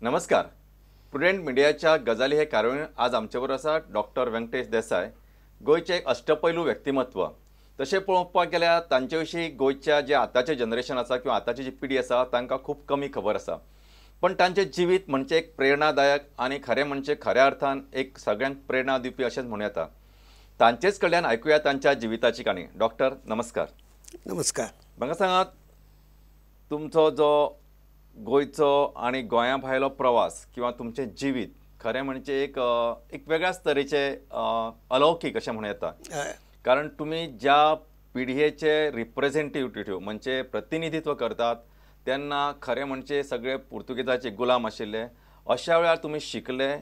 नमस्कार. प्रुडंट मिडियाच्या गजाली हे कार्यावळीन आज आमचे बरोबर आसा डॉक्टर व्यंकटेश देसाय, गोंयचें एक अष्टपैलू व्यक्तिमत्व. तशें पळोवपाक गेल्यार तांचे विशीं गोंयच्या जे आतांचें जनरेशन आसा किंवा आतांची जी पिढी आसा तांकां खूब कमी खबर आसा, पण तांचें जिवीत म्हणजे एक प्रेरणादायक आनी खरें म्हणजे खऱ्या अर्थान एक सगळ्यांक प्रेरणा दिवपी अशेंच म्हणूं येता. तांचेच कडल्यान आयकुया तांच्या जिविताची काणी. डॉक्टर नमस्कार. नमस्कार. म्हाका सांगात, तुमचो जो गोंयचो आनी गोंया भायलो प्रवास किंवा तुमचें जिवीत खरें म्हणजे एक एक वेगळ्याच तरेचें अलौकीक अशें म्हणूं येता, कारण तुमी ज्या पिढयेचे रिप्रेझेंटेटिव्ह म्हणजे प्रतिनिधित्व करतात तेन्ना खरें म्हणजे सगळे पुर्तुगेजाचे गुलाम आशिल्ले. अशा वेळार तुमी शिकले,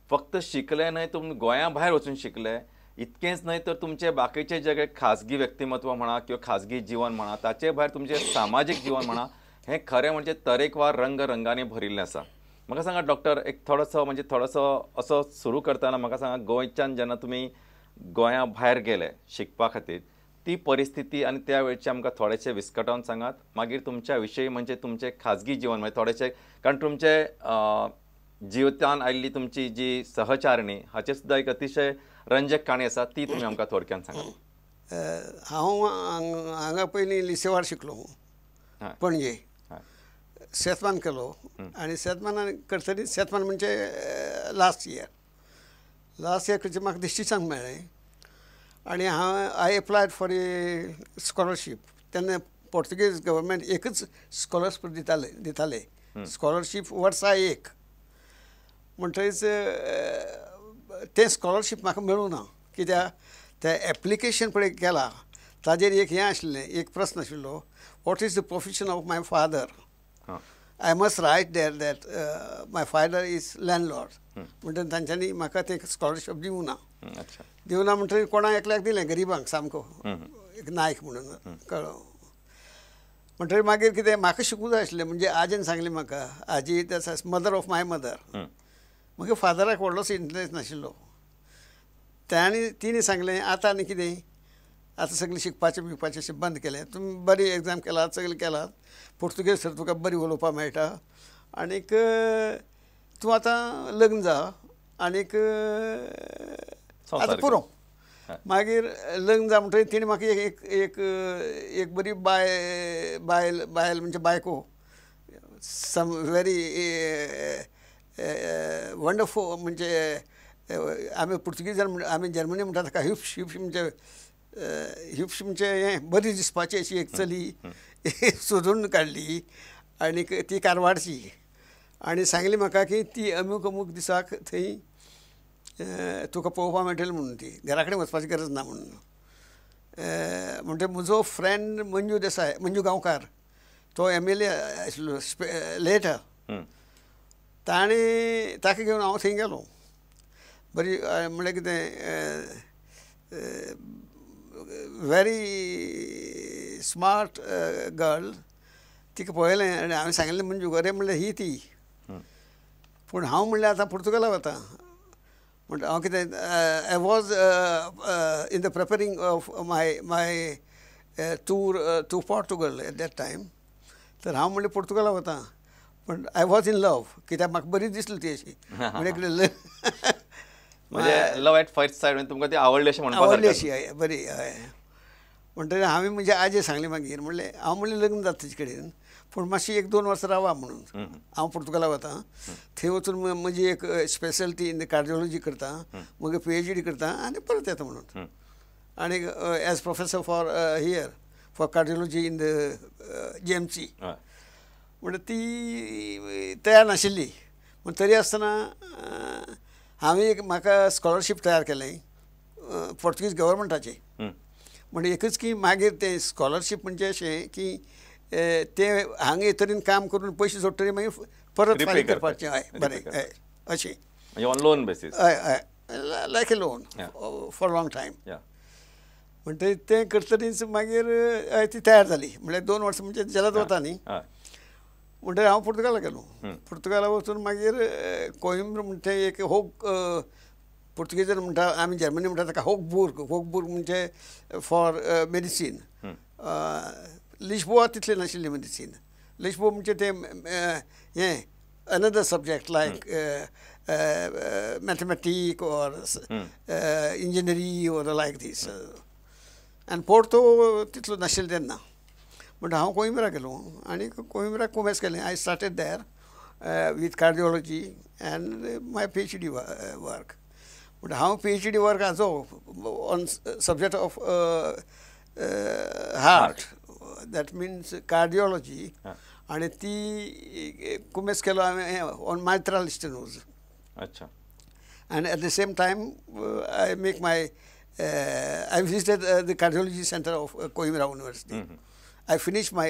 फक्त शिकले न्हय, तुमी गोंया भायर वचून शिकले. इतकेंच न्हय तर तुमचे बाकीचे जे खाजगी व्यक्तिमत्व म्हणा किंवा खाजगी जीवन म्हणा, ताचे भायर तुमचें सामाजीक जीवन म्हणा, हें खरें म्हणजे तरेकवार रंगरंगांनी भरिल्लें आसा. म्हाका सांगा डॉक्टर, एक थोडोसो म्हणजे थोडोसो असो सुरू करतना म्हाका सांगा, गोंयच्यान जेन्ना तुमी गोंया भायर गेले शिकपा खातीर ती परिस्थिती आनी त्या वेळचे आमकां थोडेशें विस्कटावन सांगात. मागीर तुमच्या विशयी म्हणजे तुमचें खाजगी जीवन म्हणजे थोडेशें, कारण तुमचे जिवितान आयिल्ली तुमची जी सहचारणी हाचेर सुद्दां एक अतिशय रंजक काणी आसा, ती तुमी आमकां थोडक्यान सांगात. हांव हांगा पयलीं लिसेवार शिकलो, पणजे सेतमान केलो आनी सेतमानान करतरी, सेतमान म्हणजे लास्ट इयर, लास्ट इयर करचे म्हाका दिश्टीसांग मेळ्ळें आनी हांव I applied for a scholarship. तेन्ना पोर्तुगीज गव्हर्मेंट एकच स्कॉलरशीप दिताले स्कॉलरशीप वर्सा एक. म्हणटकीच तें स्कॉलरशीप म्हाका मेळूं ना, कित्याक तें एप्लिकेशन पळय केलां ताजेर एक हें आशिल्लें, एक प्रस्न आशिल्लो, what is the profession of my father? I must write there that my father is landlord. म्हणटकीर तांच्यांनी म्हाका तें स्कॉलरशीप दिवं ना. दिवं ना म्हणटकीर कोणा एकल्याक दिलें, गरिबांक सामको, एक नायक म्हणून कळ्ळो. म्हणटकीर मागीर कितें म्हाका शिकूंक जाय आशिल्लें, म्हणजे आजेन सांगलें म्हाका, आजी that's mother of my mother. मागीर फादराक व्हडलोसो इंट्रस्ट नाशिल्लो, ताणें तिणें सांगलें आतां आनी कितें, आतां सगळें शिकपाचें बिवपाचें अशें बंद केलें, तुमी बरी एग्जाम केलात, सगळें केलात, पुर्तुगेज सर तुका बरी उलोवपाक मेळटा, आनीक तूं आतां लग्न जा आनीक आतां पुरो. मागीर लग्न जा म्हणटकीर तिणें म्हाका एक एक एक बरी बायल बायल म्हणजे बायको, सम व्हेरी वंडरफूल, म्हणजे आमी पुर्तुगेजान आमी जर्मनी म्हणटा ताका ह्युप्श, ह्युप्श म्हणजे ह्युप्श म्हणजे हें बरी दिसपाची अशी एक चली सोदून काडली आनीक ती कारवारची, आनी सांगली म्हाका की ती अमूक अमूक दिसाक थंय तुका पळोवपाक मेळटली म्हणून, ती घरा कडेन वचपाची गरज ना म्हणून. म्हणटकीर म्हजो फ्रेंड मंजू देसाय, मंजू गांवकार, तो एम एल ए आशिल्लो लेटर, ताणें ताका घेवन हांव थंय गेलो. बरी म्हणल्यार कितें व्हेरी स्मार्ट गर्ल, तिका पळयलें आनी हांवें सांगलें मंजूक, अरे म्हणलें ही ती, पूण हांव म्हणलें आतां पुर्तुगाला वता. म्हणटा हांव कितें, I was in the preparing of my my tour to Portugal at that time. तर हांव म्हणलें पुर्तुगाला वता, पूण I was in love, कित्याक म्हाका बरी दिसली ती अशी, म्हणजे म्हणजे लव एट फर्स्ट सायट, तुमकां ती आवडली अशें म्हणपाक, आवडली अशी बरी. हय, म्हणटकीर हांवें म्हणजे आजे सांगलें मागीर, म्हणलें हांव म्हणलें लग्न जाता तेजे कडेन, पूण मातशी एक दोन वर्सां रावा म्हणून, हांव पुर्तुगाला वता, थंय वचून म्हजी एक स्पेशलिटी इन कार्डियोलॉजी करता, मागीर पीएचडी करता आनी परत येता म्हणून, आनी as professor for here for cardiology in the GMC. म्हणटा ती तयार नाशिल्ली, पूण तरी आसतना हांवें एक म्हाका स्कॉलरशीप तयार केलें पोर्तुगीज गव्हर्मेंटाचें. म्हणजे एकच की मागीर तें स्कॉलरशीप म्हणजे अशें की तें हांगा येतरीन काम करून पयशे जोडटरी मागीर परत फारीक करपाचें. हय, बरें, हय, अशें ऑन लोन बेसीस, हय हय, like a loan for long time. म्हणटकीर तें करतरीच मागीर हय ती तयार जाली, म्हणल्यार 2 वर्सां म्हणजे जलद वता न्ही. म्हणटकीर हांव पुर्तुगाला गेलो. पुर्तुगाला वचून मागीर कोइंब्रा म्हणटा एक होक, पुर्तुगेजान म्हणटा, आमी जर्मनी म्हणटा ताका होकबुर्ग, होकबुर्ग म्हणजे फॉर मेडिसीन. लिश्बोआ तितलें नाशिल्लें मेडिसीन, लिश्बोआ म्हणजे तें हें another subject like mathematics or engineering or like this. आनी पोर्तो तितलो नाशिल्लो तेन्ना. म्हणटा हांव कोइंब्रा गेलो आनी कोइंब्रा कोमेस केलें. I started there with cardiology and my PhD work. म्हणटा हांव PhD work हाजो on subject of heart, that means cardiology. आनी ती कुमेस केलो हांवें ऑन मायट्रल स्टेनोज. अच्छा. And at the same time I make my I visited the cardiology centre of Coimbra university. I finish my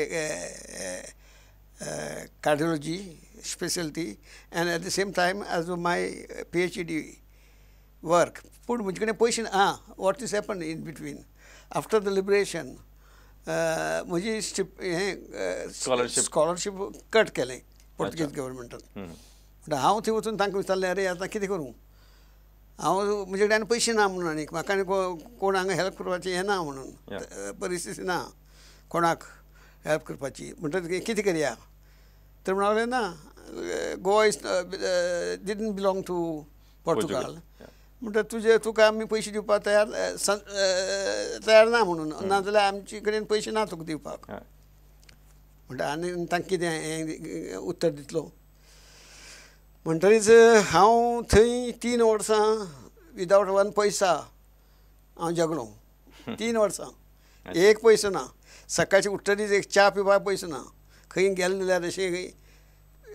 cardiology specialty and at the same time as my PhD work. पूण म्हजे कडेन पयशे आं, what is happen in between after the liberation म्हजी हें scholarship cut केलें पोर्तुगीज गव्हर्मेंटान. म्हणटा हांव थंय वचून तांकां विचारलें, अरे आतां कितें करूं हांव, म्हजे कडेन पयशे ना म्हणून, आनीक म्हाका आनी कोण हांगा हेल्प करपाचें हें ना म्हणून, परिस्थिती ना कोणाक हेल्प करपाची. म्हणटकीर कितें करया तर म्हणलें ना, Goa is didn't belong to Portugal, म्हणटा तुजे तुका आमी पयशे दिवपाक तयार तयार ना म्हणून, नाजाल्यार आमचे कडेन पयशे ना तुका दिवपाक. म्हणटा आनी तांकां कितें हें उत्तर दितलो. म्हणटरीच हांव थंय 3 वर्सां विदावट 1 पैसा हांव जगलो. 3 वर्सां एक पयसो ना. सकाळचे उठ्ठरीच एक च्या पिवपाक पयसो ना. खंय गेले जाल्यार अशें एक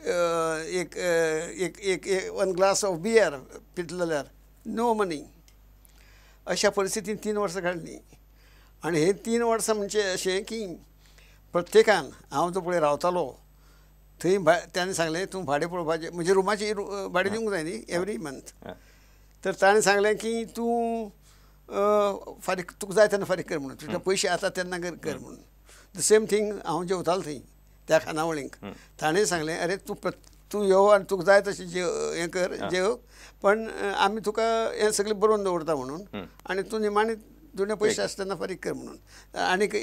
एक एक 1 ग्लास ऑफ बियर पितलो जाल्यार नो मनी. अशा परिस्थितीन 3 वर्सां काडलीं. आनी हे 3 वर्सां म्हणजे अशें की प्रत्येकान हांव जो पळय रावतालो थंय ताणें सांगलें तूं भाडें पळोवपाचें, म्हणजे रुमाची भाडें दिवंक जाय न्ही एवरी मंथ. तर ताणें सांगलें की तूं फारीक तुका जाय तेन्ना फारीक कर म्हणून, तुजे पयशे आसा तेन्ना कर म्हणून. The same thing हांव जेवतालो थंय त्या खानावळींक, ताणें सांगलें अरे तूं तूं यो आनी तुका जाय तशें जेव हें कर जेव, पण आमी तुका हें सगळें बरोवन दवरता म्हणून, आनी तूं निमाणें तुजे पयशे आसता तेन्ना फारीक कर म्हणून. आनीक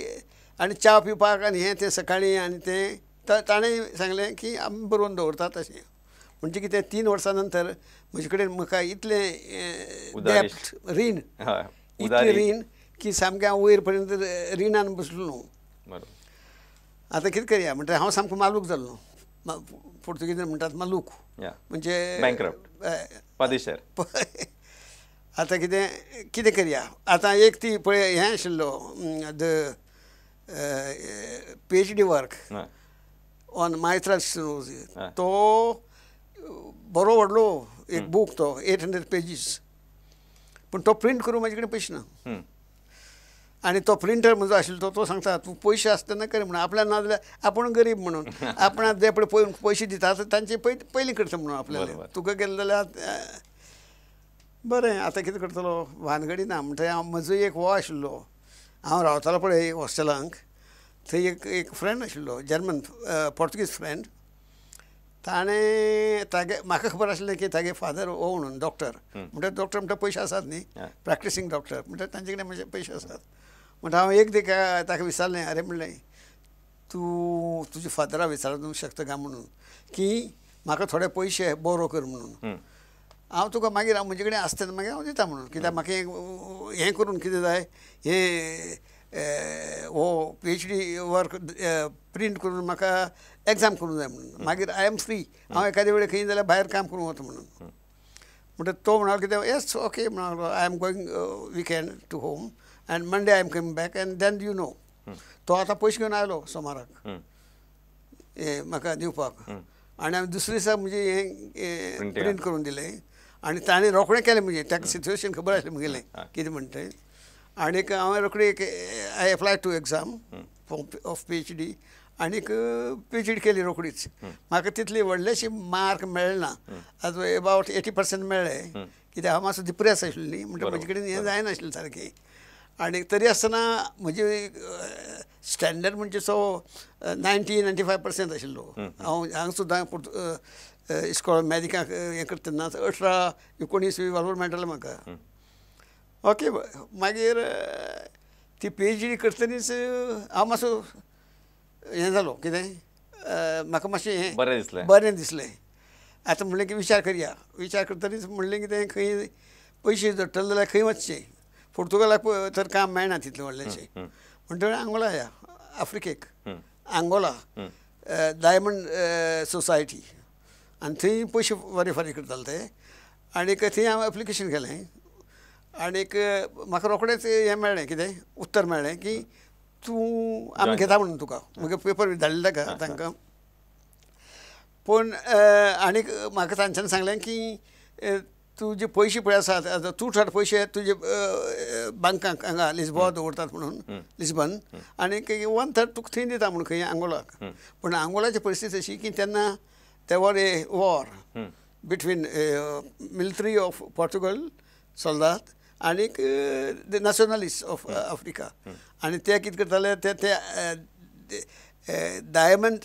आनी च्या पिवपाक आनी हें तें सकाळीं आनी तें ताणें सांगलें की आमी बरोवन दवरता तशें. म्हणजे कितें 3 वर्सां नंतर म्हजे कडेन म्हाका इतलें डेप्ट रीण, इतलें रीण की सामकें हांव वयर पर्यंत रिणान बसलो न्हू. आतां कितें करया म्हणटा हांव सामको मालूक जाल्लो. पोर्तुगीजान म्हणटात मालूक, म्हणजे पादेशर. आतां कितें कितें करया आतां एक ती पळय हें आशिल्लो the PhD work on mitral stenosis, तो बरो व्हडलो एक बूक तो 800 पेजीस, पूण तो प्रिंट करूं म्हजे कडेन पयशे ना. आनी तो प्रिंटर म्हजो आशिल्लो तो सांगता तूं पयशे आसतना कर म्हणून, आपल्याक ना जाल्यार आपूण गरीब म्हणून आपणाक जे पळय पयशे दिता तांचे पयलीं करता म्हणून आपल्याला, तुका गेलें जाल्यार बरें. आतां कितें करतलो भानगडी ना. म्हणटा हांव म्हजो एक हो आशिल्लो, हांव रावतालो पळय हॉस्टेलांक, थंय एक एक फ्रेंड आशिल्लो जर्मन पोर्तुगीज फ्रेंड. ताणें तागे म्हाका खबर आसलें की तागे फादर हो म्हणून डॉक्टर, म्हणटा डॉक्टर म्हणटा पयशे आसात न्ही, प्रॅक्टिसींग डॉक्टर, म्हणटा तांचे कडेन म्हजे पयशे आसात. म्हणटा हांव एक दीस ताका विचारलें, अरे म्हणलें तूं तुज्या फादरा विचारूंक शकता काय म्हणून की म्हाका थोडे पयशे बोरो कर म्हणून, हांव तुका मागीर हांव म्हजे कडेन आसता तेन्ना मागीर हांव दिता म्हणून, कित्याक म्हाका हें करून कितें जाय हें हो PhD work print करून म्हाका एग्जाम करूंक जाय म्हणून, मागीर I am free, हांव एखादे वेळे खंय जाल्यार भायर काम करूंक वता म्हणून. म्हणटा तो म्हणालो कितें येस ओके म्हणालो, I am going weekend to home and Monday I am coming back and then you know. तो आतां पयशे घेवन आयलो सोमाराक हें म्हाका दिवपाक, आनी हांवें दुसरे दिसा म्हणजे हें प्रिंट करून दिलें आनी ताणें रोखडें केलें, म्हणजे ताका सिट्युएशन खबर आसलें म्हगेलें कितें म्हणटा तें. आनीक हांवें रोखडें एक I apply to exam of PhD आनीक PhD केली रोखडीच. म्हाका तितली व्हडलेशी मार्क मेळ्ळे ना, आतां एबावट 80% मेळ्ळे, कित्याक हांव मातसो डिप्रेस आशिल्लो न्ही, म्हणटा म्हजे कडेन हें जायनाशिल्लें सारकें. आनी तरी आसतना म्हजी स्टँडर्ड म्हणजे सो 90-95% आशिल्लो. हांव हांगा सुद्दां इस्कॉल मॅडिकाक हें करता तेन्ना 18-19 वालोर मेळटालो म्हाका. ओके मागीर ती PhD करतनीच हांव मातसो हें जालो कितें म्हाका मातशें हें बरें दिसलें, बरें दिसलें. आतां म्हणलें की विचार करया. विचार करतरीच म्हणलें की तें खंय पयशे जोडटले जाल्यार खंय वचचें, पुर्तुगालाक तर काम मेळना तितलें व्हडलेंशें, म्हणटकीर आंगोला या, आफ्रिकेक, आंगोला डायमंड सोसायटी, आनी थंय पयशे बरे फारीक करताले ते. आनीक थंय हांवें एप्लिकेशन केलें आनीक म्हाका रोखडेंच हें मेळ्ळें, कितें उत्तर मेळ्ळें की तूं आमी घेता म्हणून तुका, मागीर पेपर धाडले ताका तांकां. पूण आनीक म्हाका तांच्यांनी सांगलें की तुजे पयशे पळय आसात, आतां तूं थोडे पयशे तुजे बँकांक हांगा लिस्बोआ दवरतात म्हणून, लिस्बन, आनीक 1/3 तुका थंय दिता म्हणून खंय आंगोलाक. पूण आंगोलाची परिस्थिती अशी की तेन्ना there was a war between military of Portugal सोल्दाद आनीक the nationalist of Africa. आनी ते कितें करताले ते ते डायमंड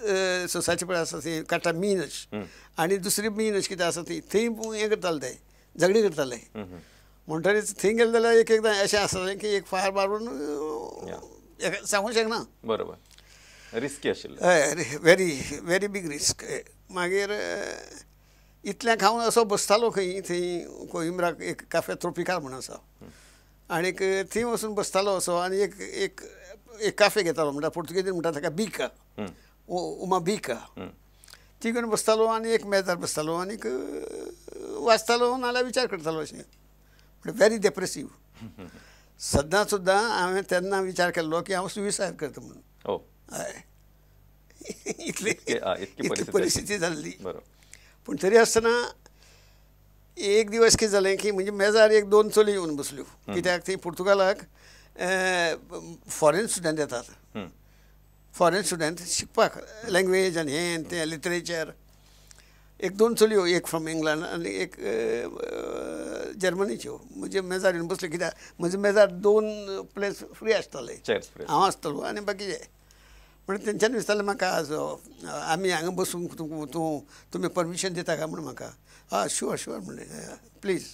सोसायटी पळय आसा ती काडटा मीन अशी, आनी दुसरी मीन अशी कितें आसा ती थंय हें करताले, ते झगडी करताले. म्हणटरीच थंय गेले जाल्यार एक एकदां अशें आसतालें की एक फार मारून सांगूंक शकना. बरोबर, रिस्की आशिल्लें. हय, व्हेरी व्हेरी बीग रिस्क. मागीर इतल्याक हांव असो बसतालो खंय थंय कोइंब्राक एक काफे ट्रोपिकल म्हूण आसा, आनीक थंय वचून बसतालो असो, आनी एक एक एक काफे घेतालो, म्हणटा पुर्तुगेजीन म्हणटा ताका बिका, उमा बिका, ती घेवन बसतालो आनी एक मेजार बसतालो आनीक वाचतालो नाल्यार विचार करतालो अशें. म्हणल्यार व्हेरी डेप्रेसीव. सद्दां सुद्दां हांवें तेन्ना विचार केल्लो की हांव सुविसायड करता म्हणून. हय, इतली इतली परिस्थिती जाल्ली. पूण तरी आसतना एक दिवस कितें जालें की म्हणजे मेजार एक दोन चली येवन बसल्यो, कित्याक थंय पुर्तुगालाक फॉरेन स्टुडंट येतात, फॉरेन स्टुडंट शिकपाक लँग्वेज आनी हें तें लिटरेचर. एक दोन चलयो, एक फ्रॉम इंग्लंड आनी एक जर्मनीच्यो, म्हजे मेजार येवन बसल्यो, कित्याक म्हजे मेजार दोन प्लेस फ्री आसताले, हांव आसतलो आनी बाकीचे. पूण तेंच्यांनी विचारलें म्हाका, आज आमी हांगा बसूंक तूं तुमी परमिशन दिता काय म्हूण म्हाका. हय, शुअर शुअर म्हणलें, प्लीज.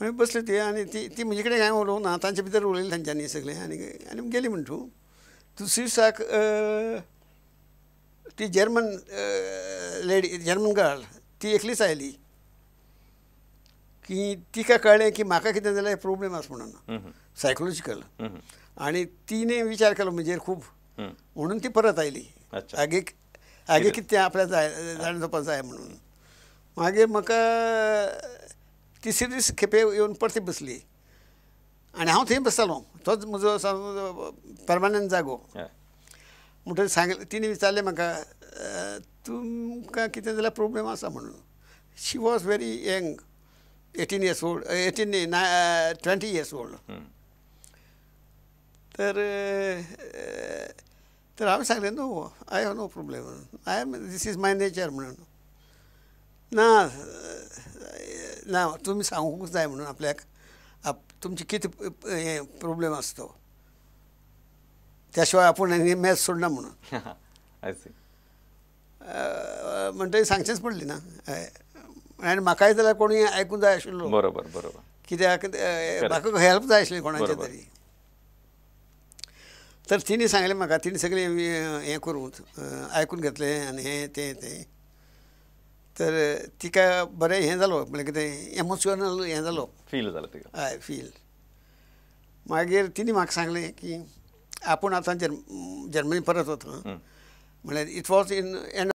मागीर बसली ती, आनी ती ती म्हजे कडेन कांय उलोवंक ना, तांचे भितर उलयलें तांच्यांनी सगळें, आनी आनी गेली म्हण तूं. दुसरे दिसाक ती जर्मन लेडी, जर्मन गर्ल, ती एकलीच आयली की तिका कळ्ळें की म्हाका कितें जाल्यार प्रोब्लेम आसा म्हणून सायकोलॉजिकल, आनी तिणें विचार केलो म्हजेर खूब, म्हणून ती परत आयली. आगे आगे कितें आपल्याक जाय जाणा जावपाक जाय म्हणून. मागीर म्हाका तिसरे दीस खेपे येवन परती बसली आनी हांव थंय बसतालो, तोच म्हजो परमनंट जागो. म्हणटकीर सांगलें, तिणें विचारलें म्हाका, तुमकां कितें जाल्यार प्रोब्लेम आसा म्हणून. She was very young, 18 years old, 18 न्ही 20 इयर्स ओल्ड. तर तर हांवें सांगलें, no, I have no problem, I am, this is my nature म्हणून. ना ना, तुमी सांगूंक जाय म्हणून आपल्याक तुमची कितें हें प्रोब्लेम आसा तो, त्या शिवाय आपूण मॅच सोडना म्हणून. म्हणटकीर सांगचेंच पडलें ना, आनी म्हाकाय जाल्यार कोणूय आयकूंक जाय आशिल्लो. बरोबर बरोबर, कित्याक म्हाका हेल्प जाय आशिल्ली कोणाची तरी. तर तिणें सांगलें म्हाका, तिणें सगळें हें करून आयकून घेतलें आनी हें तें तें. तर तिका बरें हें जालो, म्हणल्यार कितें एमोशनल हें जालो, फील जालो तिका. हय, फील. मागीर तिणें म्हाका सांगलें की आपूण आतां जर्मनी परत वता, म्हणल्यार it was in end